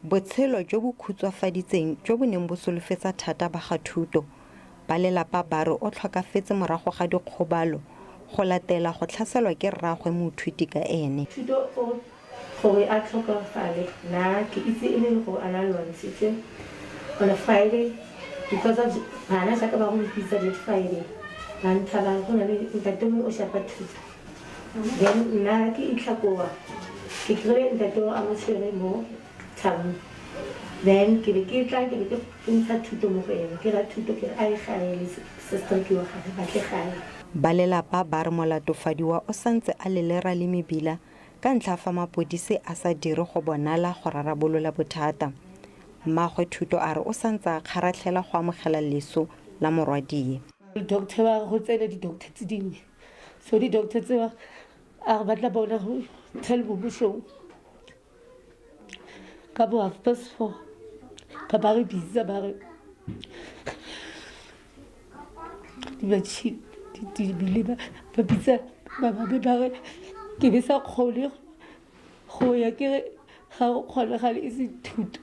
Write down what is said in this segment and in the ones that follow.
Botshelo jo bo khutswafaditseng jo bo neng bo solofetsa thata ba ga Thuto. Ba lelapa ba re o tlhokafetse morago ga dikgobalo go latela go tlhaselwa ke rraagwe moithuti ka ene. Thuto o gore a tlhokafale nna ke itse e le gore a na lwantshitswe on a Friday because of bana jaaka ba go mpitsa that Friday ba ntha ba go na le ntate mongwe o shapa Thuto. Then nna ke itlhakoa ke kry-ile ntate o a mo tshwere mo thabong. Then ke be ke tla ke be ke ntsha thuto mo go ene, ke ra thuto ke re a ye gae le sister ke wa gage ba tle gae. Ba lelapa ba re molatofadiwa o santse a lelera le mebila ka ntlha fa mapodisi a sa dire go bonala go rarabolola bothata. Mmaagwe Thuto a re o santse a kgaratlhela go amogela leso la morwadie. Doctor ba re go tsene di-doctor tse dingwe. So di-doctor tsewa a re batla bona go tell momošong ka bo 4:30 ba ba re bitsa ba re di-machine di bile ba bitsa ba ba ba re ke be sa kgone go ya ke re ga go kgonagale e se thuto.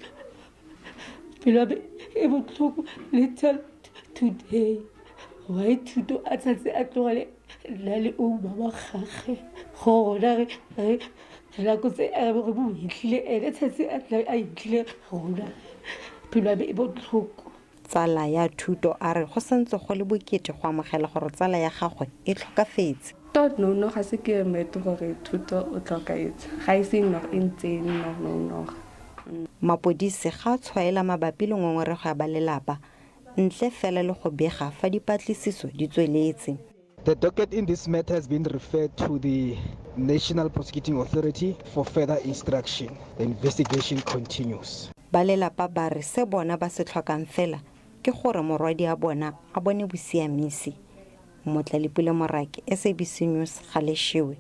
Pelo ya me e botlhoko le till today. Why thuto a tshwanetse a tlogele nna le o mama gage gona re re nako tse a re mo hitlhile ene tshwanetse a tla a hitlhile rona. Pelo ya me e botlhoko. Tsala ya Thuto a re go santse go le bokete go amogela gore tsala ya gagwe e tlhokafetse. Tot nou nog ga se ke met gore Thuto o tlhokaetse, ga e se nog e ntse nog nou nog. Mapodisi ga a tshwaela mabapi le ngongorego ya ba lelapa, ntle fela le go bega fa dipatlisiso di tsweletse. The docket in this matter has been referred to the National Prosecuting Authority for further instruction. The investigation continues. Ba lelapa ba re se bona ba se tlhokang fela ke gore morwadia bona a bone bosiamisi. Motlalepule Morake, SABC News, Galeshewe.